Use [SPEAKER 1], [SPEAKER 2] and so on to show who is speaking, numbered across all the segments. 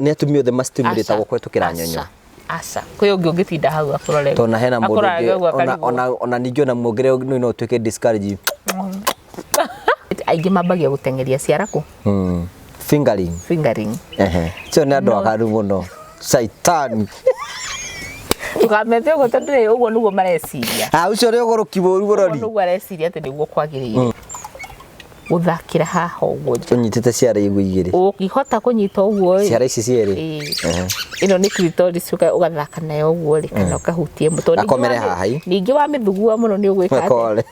[SPEAKER 1] Nĩ atumia othe mastimulĩtagwo kũhetũkĩra nyonyo?
[SPEAKER 2] Aca, kwĩ ũngĩ ũngĩtinda hau akũrore.
[SPEAKER 1] Tondũ hena mũndũ
[SPEAKER 2] akũrorage
[SPEAKER 1] ũngĩ
[SPEAKER 2] ũguo
[SPEAKER 1] ona,
[SPEAKER 2] akarigwo.
[SPEAKER 1] ona ningĩ ona muongerere no ũtuĩke discourage.
[SPEAKER 2] Aingĩ mambagia gũteng'eria ciara kũ?
[SPEAKER 1] Fingering.
[SPEAKER 2] Fingering.
[SPEAKER 1] Ehe. Cio nĩ andũ aganu mũno. Shaitani.
[SPEAKER 2] Ndũkamete ũguo tondũ rĩ, ũguo nĩguo mareciria.
[SPEAKER 1] Ah, ũcio nĩ ũgũrũki mũru
[SPEAKER 2] Ũguo
[SPEAKER 1] mũrori.
[SPEAKER 2] nĩguo areciria atĩ nĩguo kwagĩrĩire. Gũthakĩra haha ũguo nja.
[SPEAKER 1] Ũnyitĩte ciara igu igĩrĩ.
[SPEAKER 2] Ũngĩhota kũnyita ũguo ĩ.
[SPEAKER 1] Ciara ici cierĩ.
[SPEAKER 2] Ĩĩ.
[SPEAKER 1] Ehe.
[SPEAKER 2] Ĩno nĩ clitoris ũgathaka nayo ũguo rĩ, kana ũkahutia ĩmwe. Tondũ ningĩ
[SPEAKER 1] Akomere haha ĩ.
[SPEAKER 2] Ningĩ wamĩthugua mũno nĩ ũgwĩka atĩa?
[SPEAKER 1] Makore.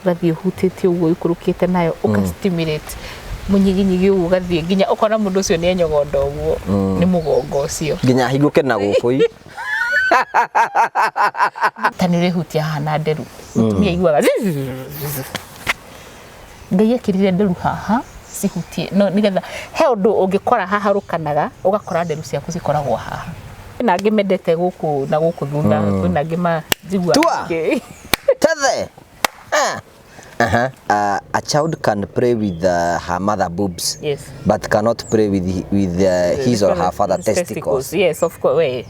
[SPEAKER 2] Ũgathiĩ ũhutĩtie ũguo ũikũrũkĩte nayo ũka stimulate mũnyiginyigi ũguo ũgathiĩ nginya ũkona mũndũ ũcio nĩ enyogonda ũguo nĩ mũgongo ũcio.
[SPEAKER 1] Nginya ahingũke na gũkũ ĩ.
[SPEAKER 2] Ta nĩ ũrehutia haha na nderu. Mũtumia aiguaga Ngai ekĩrire nderu haha cihutie no nĩgetha he ũndũ ũngĩkora haha rũkanaga ũgakora nderu ciaku cikoragwo haha. Kwĩna angĩ mendete gũkũ na gũkũ thutha, kwĩna angĩ njiguaga
[SPEAKER 1] Tua. Tethe. Ah. Uh-huh. A child can play with her mother boobs,
[SPEAKER 2] Yes.
[SPEAKER 1] but cannot play with his or her father testicles.
[SPEAKER 2] Yes, of course. We.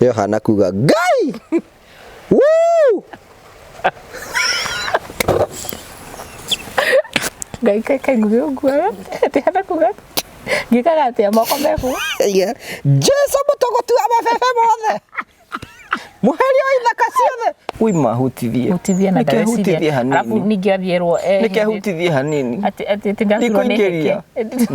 [SPEAKER 1] Yohana kuga Ngai. Woo!
[SPEAKER 2] Ngai kai kai ngugi ũguo atĩ hana kuga ngĩkaga atĩa moko meku.
[SPEAKER 1] Yeah. Jesu mũtogotu wa mabebe mothe. Mũheria wa ithaka ciothe. Ui mahutithie.
[SPEAKER 2] Hutithie na
[SPEAKER 1] Nĩke
[SPEAKER 2] ndareciria.
[SPEAKER 1] hutithie
[SPEAKER 2] Alafu
[SPEAKER 1] hanini.
[SPEAKER 2] ningĩ athiĩrwo eh,
[SPEAKER 1] Nĩke hutithie hanini.
[SPEAKER 2] atĩ atĩ atĩ ndaturwo nĩ
[SPEAKER 1] Ndikũingĩria.
[SPEAKER 2] heke.